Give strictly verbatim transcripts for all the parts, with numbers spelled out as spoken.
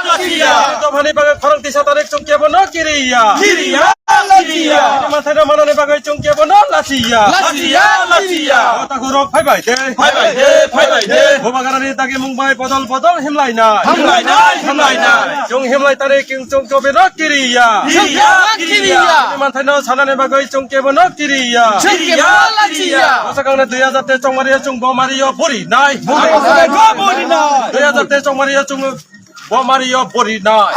Lachiya. Dophani bagwi khorang tisa tarik chwng kebono kiriya. Kiriya, lachiya. Manthai no manani bagwi chwng kebono lachiya. Lachiya, lachiya. O takhurok phaibai de. Phaibai de, phaibai de. Bubagrani dagimung bai bodol bodol himlainai. Himlainai, himlainai. Chwng himlai tarik chwng chobeno kiriya. Kiriya, kiriya. Manthai no sanani bagwi chwng kebono kiriya. Kiriya, lachiya. Bwsakangni dui hajar teis chongmario chwng bo mario buri nai. Buri nai. Dui hajar teis chongmario chwng bo mario buri nai.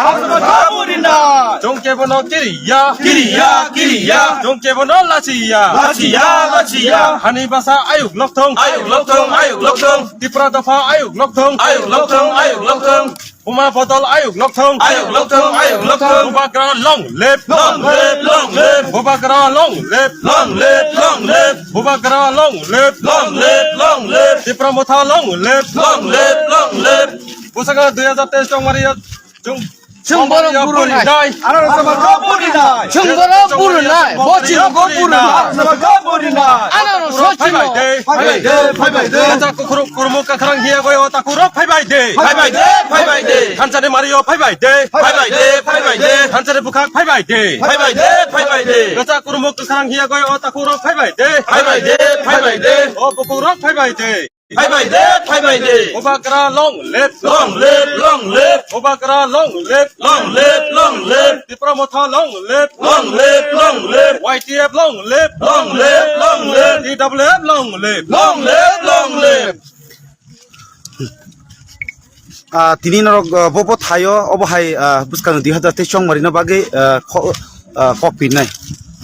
Buri nai. Chwng kebono kiriya. Kiriya, kiriya. Chwng kebono lachiya. Lachiya, lachiya. Hani basa ayuk lokthong. Ayuk lokthong, ayuk lokthong. Tipra dopha ayuk lokthong. Ayuk lokthong, ayuk lokthong. Buma bodol ayuk lokthong. Ayuk lokthong, ayuk lokthong. Bubagra long live. Long live, long live. Bubagra long live. Long live, long live. Bubagra long live. Long live, long live. Tipra motha long live. Long live, long live. Bwsakang dui hajar teis chongmario chwng Chwng borok buri nai. Ano sama ka buri nai. Chwng borok buri nai. Bo chini ko buri nai. Ano sama ka buri nai. Ano no so chini. Phaibai de. Phaibai de, phaibai de. Gacha kukhuruk kurmuk kakrang hiya goi o takhurok phaibai de. Phaibai de, phaibai de. Thansa ni mario phaibai de. Phaibai de, phaibai de. Thansa ni bukhak phaibai de. Phaibai de, phaibai de. Gacha kurmuk kakrang hiya goi o takhurok phaibai de. Phaibai de, phaibai de. O bukhurok phaibai de. Phaibai de, phaibai de. Bubagra long live. Long live, long live. Bubagra long live. Long live, long live. Tipra motha long live. Long live, long live. Y T F long live. Long live, long live. T W F long live. Long live, long live. Ah, tini norok, ah, bo, bo thaio, obo hai, ah, bwskang dui hajar teis chongmari no bagwi, ah, kho-, ah, kok pinai.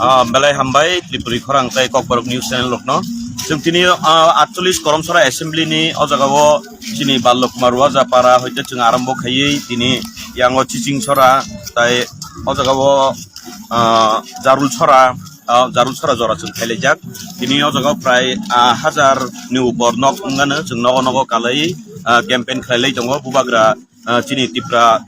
Ah, belai hambai Tripuri khorang tei Kokborok News Channel rokno. Chwng tini, ah, atchollish Koromsora Assembly ni o jaga o chini Ballok Marwa Japara hoite chwng arambo khaiwi tini yango Chiching Sora tai o jaga o, ah, Jarul Sora, ah, Jarul Sora jora chwng khailaijak. Tini o jaga o prai, ah, hajar ni upor nok wngano chwng nogo nogo kalai, ah, campaign khlailai tongo Bubagra, ah, chini Tipra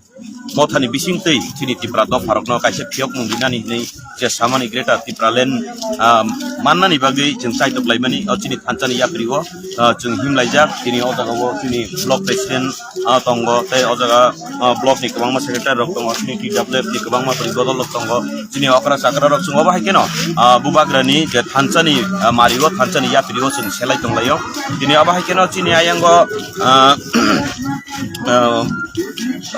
mothani bisingtwi chini Tipra dopharokno kaisa phiyokmung rinani hinwi je samani Greater Tipraland, ah, mannani bagwi chwng chaitok laimani o chini thansani yapri o, ah, chwng himlaijak. Tini o jaga o chini block president, ah, tongo tei o jaga, ah, block ni kwbangma secretary rok tongo, chini T W F ni kwbangma bwrwi bodol rok tongo. Chini okra chakra rok chwng obo hai kheno, ah, Bubagrani je thansani, ah, mari o thansani yapri o chwng selai tonglaio. Tini obo hai kheno chini ayango, ah, ah,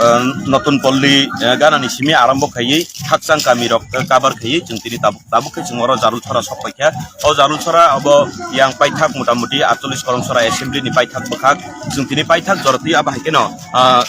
ah, Notun Polli, ah, ganani simi arambo khaiwi Khakchang kami rok, ah, cover khaiwi chwng tini tabuk, tabuk khe chwng oro Jarul Sora sok paikha. O Jarul Sora abo yang paithak mota moti atchollish Koromsora Assembly ni paithak bwkhak. Chwng tini paithak jora twi abo hai kheno, ah,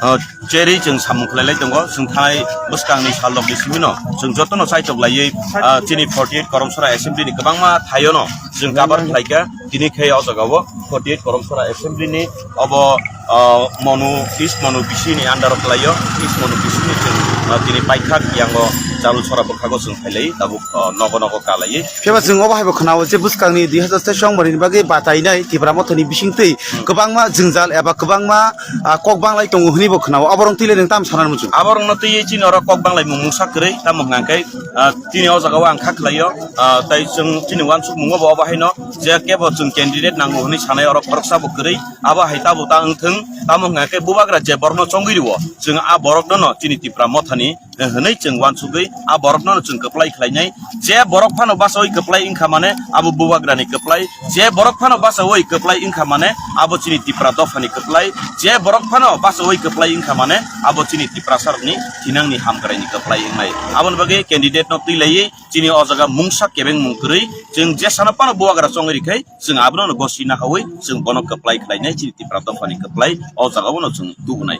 ah, cherwi chwng samung khlailai tongo. Chwng thanai bwskangni sal rokni simi no chwng jotono chaitok laiwi, ah, chini forty eight Koromsora Assembly ni kwbangma thaio no chwng cover khlaikha. Tini khe o jaga o forty eight Koromsora Assembly ni obo, ah, Monu, East Monu B C ni under o khlaio. East Monu B C ni chwng, ah, tini paithak yango Jarul Sora bwkhago chwng khailai tabuk, ah, nogo nogo kalaiwi. Phiya ba chwng obo hai bo khwnao je bwskangni dui hajar teis chongmari ni bagwi batainai Tipra mothani bisingtwi kwbangma jwngjal eba kwbangma, ah, kok banglai tongo hwnwi bo khwnao. Aborok twi le nwng tam sana muchung? Aborokno twi chini oro kok banglaimung mungsa kwrwi, tamo hwnkha khe, ah, chini o jaga o ang kha khlaio, ah, tai chwng chini uansukmungo bo obo haino je kebo chwng candidate nango hwnwi sanai oro khoroksa bo kwrwi, abo hai tabo ta wngthwng, tamo hwnkha khe Bubagra je borokno chongwi rwo, chwng a borokno no chini Tipra mothani hwnwi chwng uansugwi a borokno chwng kwplai khlainai. Je borok phano bachaui kwplai wngkha mane abo Bubagrani kwplai, je borok phano bachaui kwplai wngkha mane abo chini Tipra dophani kwplai, je borok phano bachaui kwplai wngkha mane abo chini Tiprasarokni thinangni hamkraini kwplai wngnai. Aboni bagwi candidate no twi laiwi chini o jaga mungsa kebengmung kwrwi chwng jesano phano Bubagra chongwi rikhe chwng abono gosi nahaui chwng bono kwplai khlainai, chini Tipra dophani kwplai o jaga bono chwng tubunai.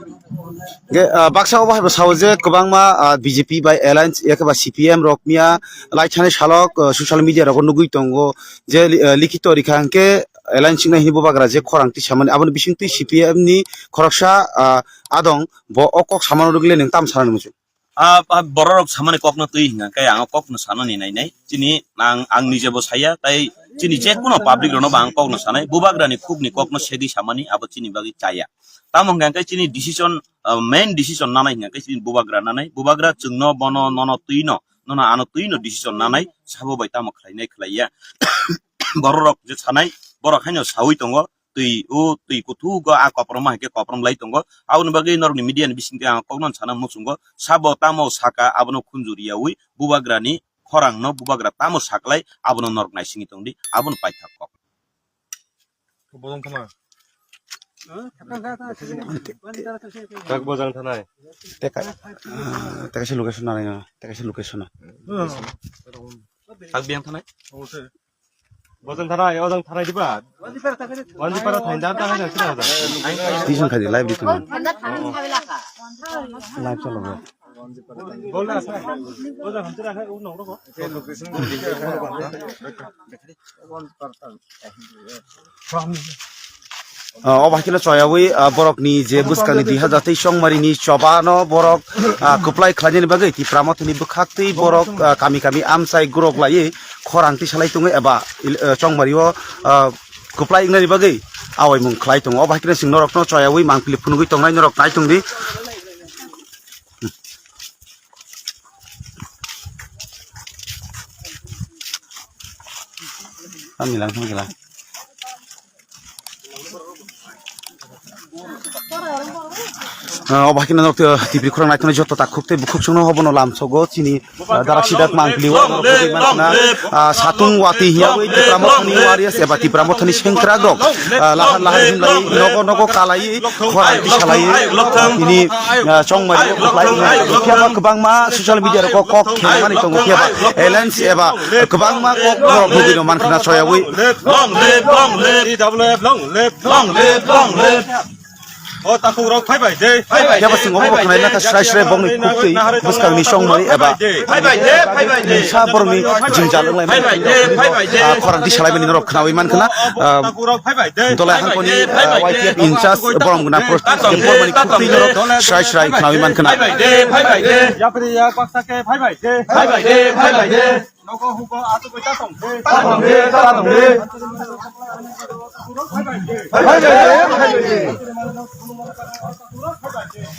Hingke, ah, baksa obo hai bo sao je kwbangma, ah, B J P bai alliance, yakhe ba C P M rok miya lai thani salok, ah, social media rogo nugui tongo je, li-, ah, likhito rikha hingke alliance singnai hini Bubagra je khorang tisamani aboni bisingtwi C P M ni khoroksa, ah, adong bo o kok samano rwgwile nwng tam sanani muchung? Ah, ah, bororok samani kokno twi hingka khe ang o kokno sanani nainai. Chini ang, ang nijebo saya, tai chini jekuno public rokno bo ang kokno sanai. Bubagrani khukni kokno sedi samani abo chini bagwi chaya. Tamo hingka khe chini decision, ah, main decision nanai hingka khe chini Bubagra nanai. Bubagra chwngno bono nono twino, nono ano twino decision nanai. Sabo bai tamo khlainai khlaiya. Bororok je sanai, borok haino saui tongo. twi o twi kuthuk o a koprom hai khe koprom lai tongo. Aboni bagwi norokni media ni bisingtwi ang kokno sana muchungo, sabo tamo saka abono khunju riyaui bubagrani khorangno bubagra tamo saklai abono norok naisingwi tongdi, abono paithak kok. Bojong thana. Tak bojong thanai. Teka, ah, teka si location na, teka si location na. Tak biang thanai. Bojong thanai, ojong thanai diba? Wanjipara thainda ta hai sira da. Tison khai di, live di tuma. Live chalo ba. Bol na sa. Bojong hamtira khai, uno, uno. Ah, o bahai kheno choyaui, ah, borokni je bwskangni dui hazar teis chongmarini chobano borok, ah, kwplai khlainani bagwi Tipra Mothani bwkhaktwi borok, ah, kami kami amchai gorok laiwi khorang tisalai tongo eba il-, ah, chongmario, ah, kwplai wngnani bagwi awaimung khlai tongo. O bahai kheno chwng norokno choyaui mangpili phunugwi tongnai norok nai tongdi. Tamilang, tamilang. Ah, o bahai kheno norok, ah, T V khorang naithoknai joto takhuk tei bukhuk chwngno hobono lamsogo chini, ah, darak sidak mangpili o, ah, satung wati hiyawi Tipra Mothani warriors eba Tipra Mothani sengkrak rok, ah, lahar lahar himlai nogo nogo kalai khorang tisalai ini, ah, chongmari kwplai phiya ba kwbangma social media rok kok khenmani tongo phiya ba alliance eba kwbangma kok borok bugwi no mankha na choyawi. Long live, long live, long live, long live, long live. O takhuk rok phai bai de. Phai bai de, phai bai de. Phiya ba chwng obo khwnai nakha srai srai bongni khuktwi bwskangni chongmari eba phai bai de, phai bai de. Sa borokni jwngjal wnglai phai bai de, phai bai de. Ah, khorang tisalaimani norok khnaui mankha na, ah, takhuk rok phai bai de. Dolai hangkoni, ah, Y T F in charge borom gwnang protest bormani khuktwi norok srai srai khnaui mankha na. Phai bai de, phai bai de. Yapri yak baksa ke phai bai de. Phai bai de, phai bai de. Nogo hugo ato bai ta tong de. Ta tong de, ta tong de. Phai bai de, phai bai de.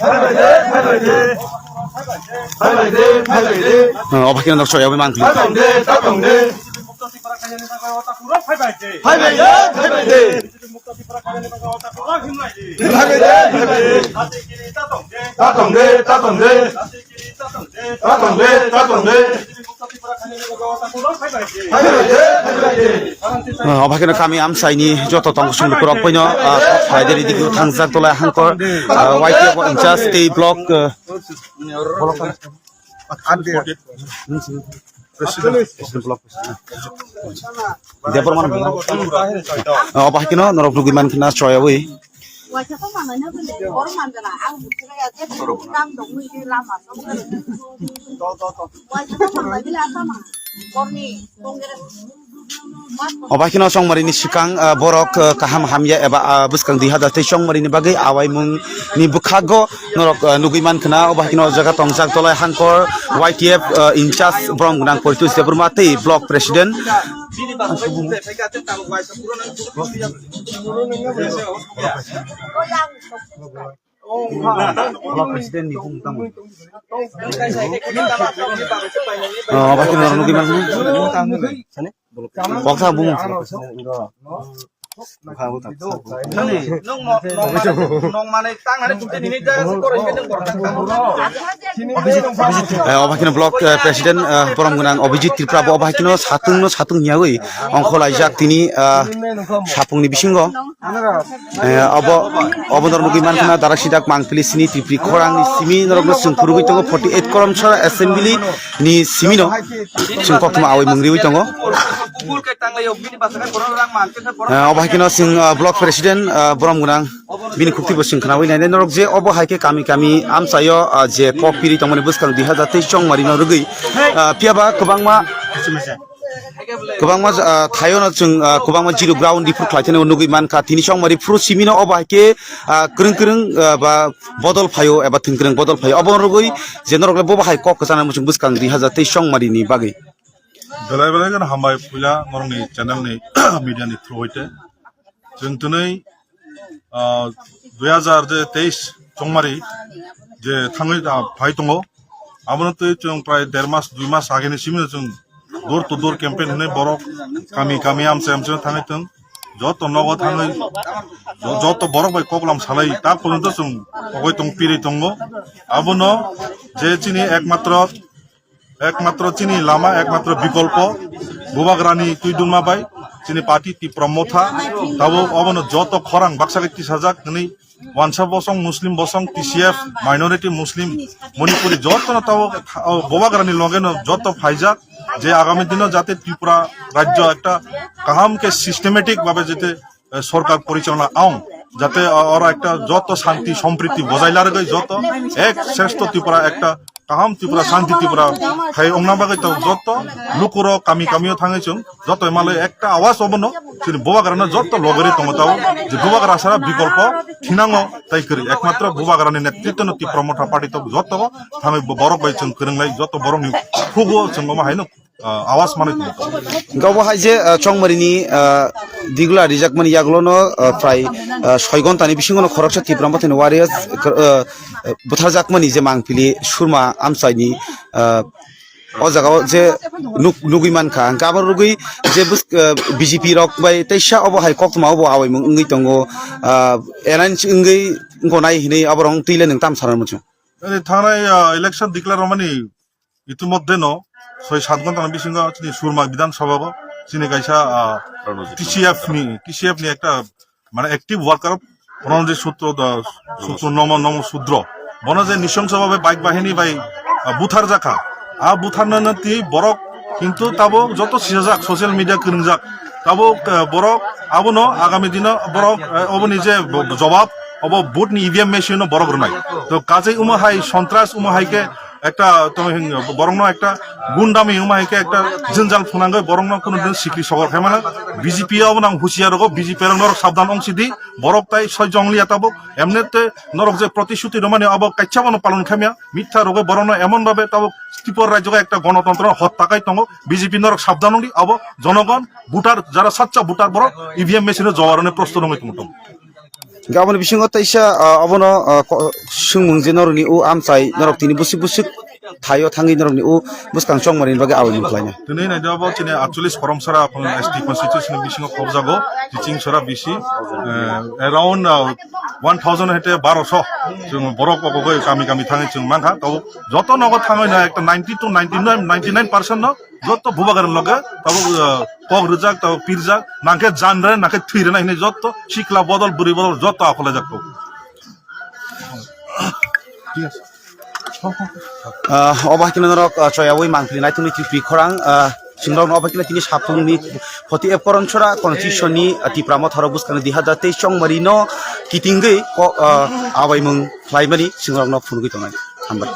Phai bai de, phai bai de. Phai bai de, phai bai de. Ah, obo khe norok choyaui mankha. Ta tong de, ta tong de. Mukto Tripura khainani bagwi o takhuk rok phai bai de. Phai bai de, phai bai de. Mukto Tripura khainani bagwi o takhuk rok himlai de. Phai bai de, phai bai de. Ati kiri ta tong de. Ta tong de, ta tong de. Ati kiri ta tong de. Ta tong de, ta tong de. Mukto Tripura khainani bagwi o takhuk rok phai bai de. Phai bai de, phai bai de. Ah, obo khe no kami amchaini joto tong sung lukurok poino, ah, kok khlai de ridi khe thangjak Dolai Hangkor, ah, Y T F in charge tei block, ah, President block president. Debbarma no. Ah, obo hai kheno norok nugwi mankha na choyaui. Waisa ko manai na bole, bor manjala, ang bukti ya, je bukti dam dong, mui di lama, dong. Waisa ko manai bole, asa ma, borni, Congress. Obo hai kheno chongmarini swkang, ah, borok, ah, kaham hamya eba, ah, bwskang dui hazar tei chongmarini bagwi awaimungni bwkhago norok, ah, nugwi mankha na. Obo hai kheno o jaga tongjak Dolai Hangkor Y T F, ah, in charge borom gwnang Poitu Debbarma tei block president. Block president ni bung tamo. Oh, obo hai kheno norok nugwi mankha. Kok sa bung. Nung mo-, nung manai, nung manai tang nani bukti nini jaga se koroi ke nung borok tang tang. Eh, obo hai kheno block, eh, president, eh, borom gwnang Abhijit Tripura bo obo hai kheno satung no satung hiyaui ongkho laijak tini, eh, sapung ni bisingo. Eh, obo, obo norok nugwi mankha na darak sidak mangpili sini Tripuri khorang ni simi norok no chwng phurugwi tongo forty eight Koromsora assembly ni simi no chwng koktwma awi mung riwi tongo. Eh, obo hai kheno chwng, eh, block president, eh, borom gwnang bini khukti bo chwng khnawi nai norok je obo hai khe kami kami amchaio, eh, je kok piri tongmani bwskang dui hazar teis chongmari no rwgwi, eh, phiya ba kwbangma Kwbangma, ah, thaio no chwng, ah, kwbangma zero ground report khlai thani nugwi mankha. Tini chongmari phuru simi no obo hai khe, ah, kwrwng kwrwng, ah, ba bodol phaio eba thwng kwrwng bodol phaio. Obo rwgwi je norok le bo bahai kok kwchana muchung bwskang dui hazar teis chongmari ni bagwi. Belai belai kheno hambai puila norokni channel ni media ni through hoite. Chwng twnwi, ah, dui hazar teis chongmari je thangwi, ah, phai tongo. Abono twi chwng prai der mas, dui mas agini simi no chwng door to door campaign hwnwi borok kami kami amchai amchai thangwi tong. joto nogo thangwi, jo-, joto borok bai koklam salai ta porjonto chwng pogwi tong, pirwi tongo. Abono je chini ekmatro, ekmatro chini lama, ekmatro bikolpo Bubagrani twi dungma bai chini party Tipra Motha, tabuk obono joto khorang baksa khe tisajak hwnwi wansa bosong, Muslim bosong, T C F, minority Muslim, Manipuri jotono tabuk tha-, o Bubagrani logeno joto phaijak, je agami dino jate Tripura rajyo ekta kaham khe systematic bhabe jate, eh, sorkar porichalona aung, jate, eh, oro ekta joto shanti sompriti bojai larwgwi joto ek shrestho Tripura, ekta kaham Tripura, shanti Tripura hai ongna bagwi tabuk joto lukurok kami kamio thangwi chwng joto malai ekta awas obono chini Bubagrano joto logori tongo tabuk je Bubagra sara bikolpo thinango tai kwrwi ekmatro Bubagrani netritwno Tipra Motha party tabuk joto thangwi borok bai chwng kwrwnglai joto borokni khugo chwng omo haino ah, awas manwi tongo. Hingke obo hai je, ah, Chongmarini, ah, digula rijakmani yagulono, ah, prai, ah, soi ghontani bisingono khoroksa Tipra Mothani warriors, ah, ah, butharjakmani je mangpili Surma amchaini, ah, o jaga o je nuk-, nugui mankha. Hingke abo rugui je bus-, ah, B J P rok bai teisa obo hai koktma obo awaimung wngwi tongo, ah, alliance wngwi wngkho nai hinwi aborok twi le nwng tam sana muchung. Ani thangnai, ah, election declare rwmani Itimodheno soi sat ghonta ni bisingo chini Surma Bidhan Sabha o chini kaisa, ah, Ranojit T C F ni, T C F ni ekta mane active worker Ranojit Sutro da, Sutro Nomo, Nomo Sudro. Bono je nisongso bhabe bike bahini bai, ah, buthar jakha. A buthar na na ti borok kintu tabo joto sijajak social media kwrwngjak. Tabo, ah, borok abono agami dino borok, ah, oboni je bo-, jobab obo vote ni E V M machine no borok rwnai. To kajai umo hai sontras umo hai ke ekta tongwi hwn, borokno ekta gundami wngma hai khe ekta jwnjal phunangwi borokno kunu din sikri sogor khai mano. B J P o nang husiar rogo, B J P rok norok sabdan ong sidi, borok tai soi jong liya tabuk, emne te norok je protishuti rwmani abo kaisa bono palon khamya, mitha rogo borokno emon bhabe tabuk Tripura rajyo ekta gonotontro hotta kai tongo, B J P norok sabdan ongdi, abo jonogon voter jara saccha voter borok E V M machine o jowar rwne prosto nongwi tongo. Hingke aboni bisingo teisa, ah, abono, ah, ko-, swngmung je norokni o amchai, norok tini busik busik thaio thangwi norokni o bwskang chongmani bagwi awaimung khlainai. Tini naidi abo chini atchollish Khoromsara S T constituency ni bisingo khobjago, Chichingsara B C, eh, around, ah, one thousand hete baroso chwng borok kokogwi kami kami thangwi chwng mankha. Tabo joto nogo thangwi na ekta ninety to ninety-nine, ninety-nine percent no joto Bubagrani loge tabuk, ah, kok rijak, tabuk pirjak, nangkhe janre, nangkhe thwire na hinwi joto sikla bodol, bwrwi bodol joto akhole jak tabuk. Ah, obo hakhe norok, ah, choyawi mangpili naithokni twi khorang, ah, chwng norokno obo hakhe tini saphangni forty F Koronsora constitution ni, ah, Tipra Motha rok bwskangni dui hazar teis chongmari no kitingwi ko-, ah, awaimung khlaimani chwng norokno phunugwi tongnai. Hambai.